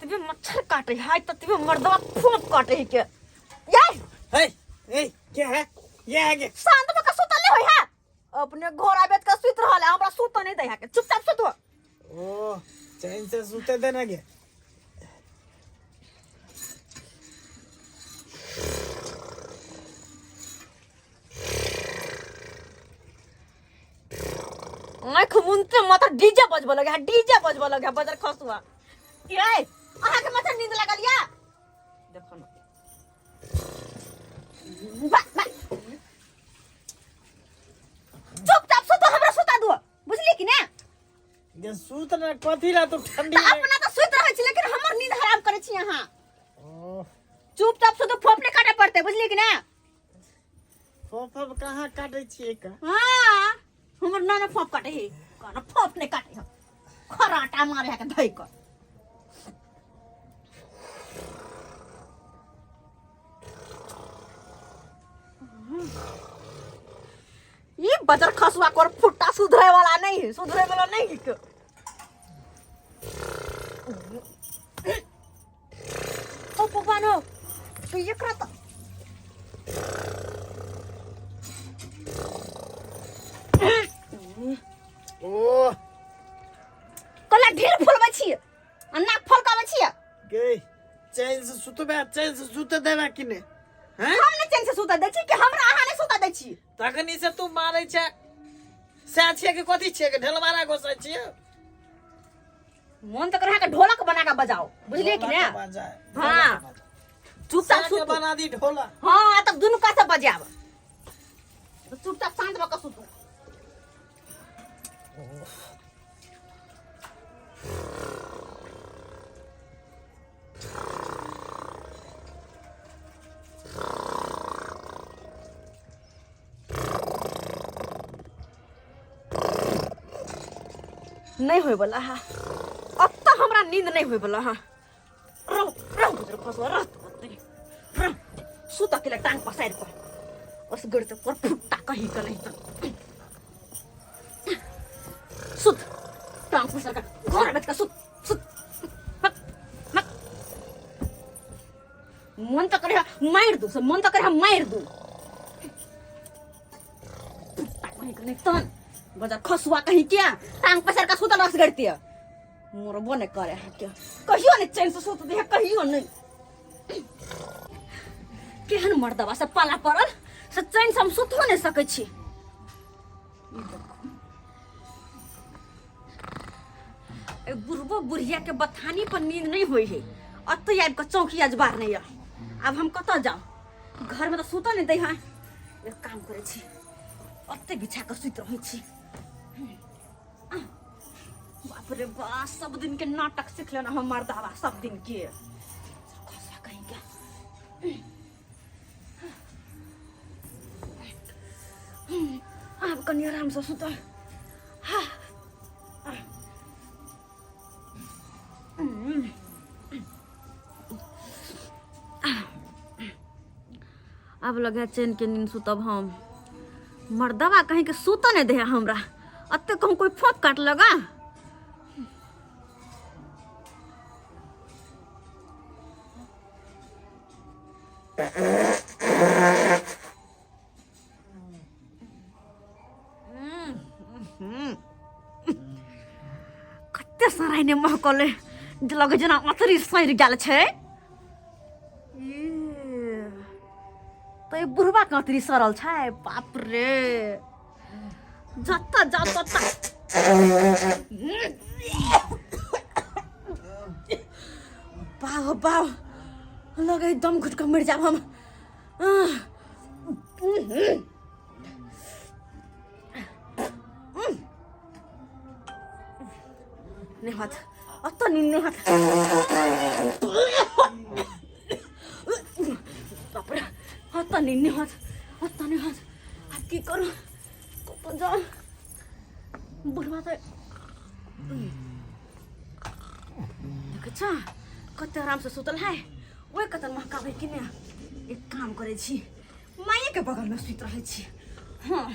जतबे मच्छर काटे है ततबे मर्दवा फोप काटे है के ये हे हे क्या है ये है के शांत भऽ के सुतल नहीं होय है अपने घोड़ा बेच के सुत रहल है हमरा सुत नहीं दै है के चुपचाप सुत हो ओ चैन से सुते देना के आँख मुनते माथा डीजे बजबऽ लगे है डीजे बजबऽ लगे है बजर खसुआ ये अहाँ के माथा नींद लागल या देखो ना बा बा चुपचाप सुतो हमरा सुता दो बुझली कि ना जे सुत ना कथी ला तू ठंडी तऽ में अपना तऽ सुति रहै छी लेकिन हमर नींद हराम करै छी अहाँ ओ चुपचाप सुतो फोप नहि काटे पड़तै बुझली कि ना फोफब कहाँ काटै छियै का हाँ हमर नाना फोप काटे है काना फोप नहीं काटे है खराटा मारे है के धई कर ये बजर खसुआ कर फुट्टा सुधरे वाला नहीं है सुधरे वाला नहीं है के। ओ भगवान हो तो ये करा तो ओ कला ढेर फुलबै छी आ नाक फलकाबै छी गे चैन से सुतबे चैन से सुते देबे कि ने हैं हम ने चैन से सुता दै छी कि हमरा अहाँ ने सुता दै छी तखनी से तू मारै छै सएह छियै कि कथी छियै कि ढेलवारा घोसै छियै मन तऽ करे के ढोलक बना के बजाओ बुझलिए कि ने हाँ। चुपचाप सुत सुतू बना दी ढोला हाँ तब दुनू का से बजाब तो चुपचाप शांत भऽ के सुतू नहीं होय वाला है अब तो हमरा नींद नहीं होय वाला है रह रह गुजर खसवा रह तू ओतै। रह सुत अकेले टांग पसारि कर बस गड़ तो पर फुट्टा कहीं का नहीं तो सुत टांग पसार कर घर बैठ कर सुत सुत मत मत मन तो करे मार दू से मन तो करे मार दू फुट्टा कहीं का नहीं तन बजार खसुआ कहीं क्या टांग पसार कर सुतल रस गड़ती है मरबो नहीं करे है क्या कहियो नहीं चैन से सुत दे है कहियो नहीं केहन मर्दबा से पाला पड़ल से चैन से हम सुतो नहीं सकै छी ए बुढ़बो बुढ़िया के बथानी पर नींद नहीं होई है अतै आबि कऽ चौकी अजबार नहीं यऽ आब हम कतऽ जाउ घर में तऽ सुतऽ नहीं दै है एक काम करै छी अतै बिछा कऽ सुति रहै छी बाप रे बा सब दिन के नाटक सीख लेना हम मर्दावा सब दिन के खसा कहीं के आब कनि आराम से सुतल आब लगे चैन के नींद सुतब हम मर्दवा कहीं के सुत नहीं दे हमरा अते कहूँ कोई फोप काट लगा कते सराइने महकले जे लगे जेना अतरी सड़ि गेल छै तऽ ई बुढ़वा के अतरी सड़ल छै बाप रे जतऽ जाउ ततऽ बाप बाप लगे दम घुट कऽ मरि जायब हम नहि होत अतऽ नींद नहि होत बाप रे अतऽ नींद नहि होत अतऽ नहि होत आब की करू कतऽ जाउ बुढ़वा तऽ देखै छ कते आरामसँ सुतल है ओहि कतऽ महकाबै कि नहि एक काम करै छी मायेके बगलमे सुति रहै छी हँ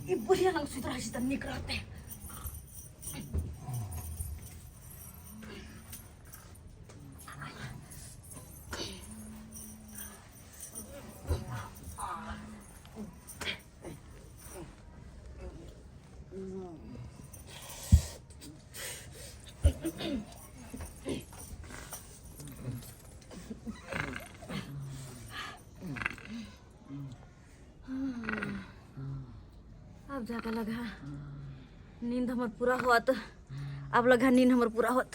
ई बुढ़िया लग सुति रहै छी तऽ नीक रहतै जाके लगा नींद हमर पूरा होत, आब लगा नींद हमर पूरा होत।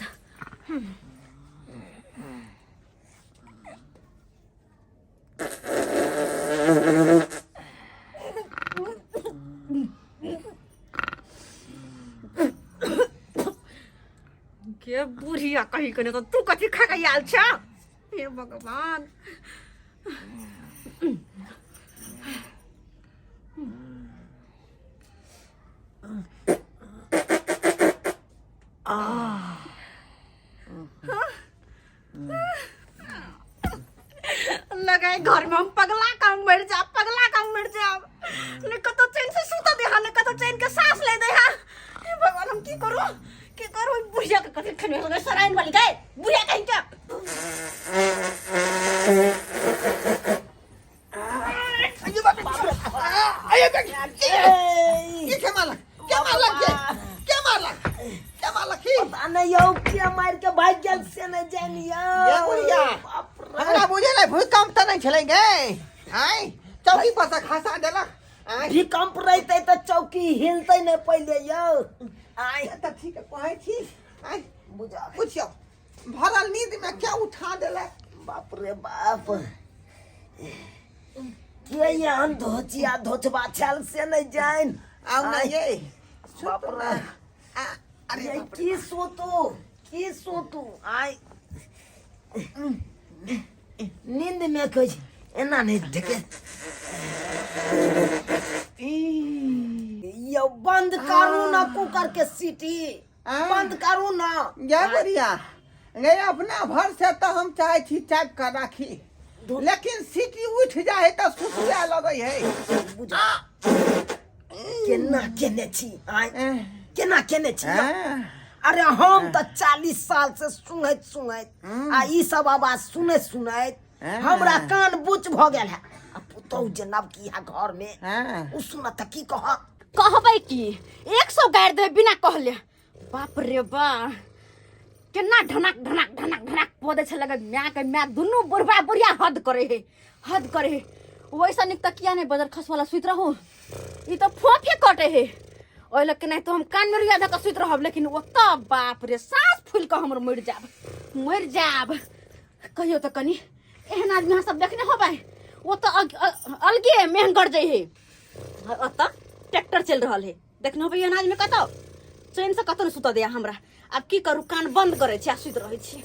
के बुढ़िया कहीं कने तो तू कथी खा के आयल छ? हे भगवान। लगाए घर में हम पगला का मर जाब, पगला का मर जाब। ने कतो चैन से सुता दे हा, ने कतो चैन के सांस ले दे हा। हे भगवान, हम की करू, की करू? बुढ़िया के कथी खने हो गए सराइन वाली गए बुढ़िया कहीं के। ये के मारलक? के मारलक? के के मारलक? के मारलक की? पता नहीं यौ के मार के भाग गेल से नहीं जानी यौ। ये बुढ़िया। बाप रे। हमरा बुझे नहीं भूकंप तऽ नहीं छलै गे। आय चौकी पर से खसा देलक। आय भूकंप रहते तऽ चौकी हिलते नहीं पहिले यौ। आय तऽ ठीक कहै छी। आय बुझा पुछियौ भरल नींद में क्या उठा देलक? बाप रे बाप, के एहन धोचिया धोचबा छल से नहीं जान। आउ ना ये बाप रे। अरे ये बाप रे। की सोतू, की सोतू? आय नींद में कहै छै, एना नहीं देखे यौ। बंद करू ना कुकर के सीटी, बंद करू ना। जय बुढ़िया गे, अपना भर से तो हम चाहे छी चाप के राखी, लेकिन सीटी उठ जाए तऽ सुसुआ लगै है। बुझा केना केने छी? आय केना केने छी? अरे हम तऽ 40 साल से सुनैत सुनैत आ ई सब आवाज सुनैत सुनैत हमरा कान बुच भऽ गेल है। आ पुतहु जे नवकी है घर में, ओ सुनत तऽ की कहत? कहबै की, 100 गारि देबै बिना कहले। बाप रे बा, केना ढनक ढनक ढनक ढनक पौधे छे लगे माय के माय दुनू बुढ़बा बुढ़िया हद करे हे, हद करे हे। वैसा निक तकिया नहीं बदल खस वाला सुइत रहू, ई तो फोफे कटे हे। ओहि लग के नहीं तो हम कान में रुइया धऽ के सुइत रहब, लेकिन ओतऽ बाप रे साँस फूलि कऽ हमर मरि जाब, मरि जाब। कहियो तऽ कनि एहन आदमी अहाँ सब देखने होबै? ओ तऽ अलगे मेहन गरजै हे, ओतऽ ट्रैक्टर चलि रहल है। देखने होबै एहन आदमी? कतौ चैन से कतौ नहि सुतऽ दैया हमरा। आब की करू, कान बंद करै छी आ सुति रहै छी।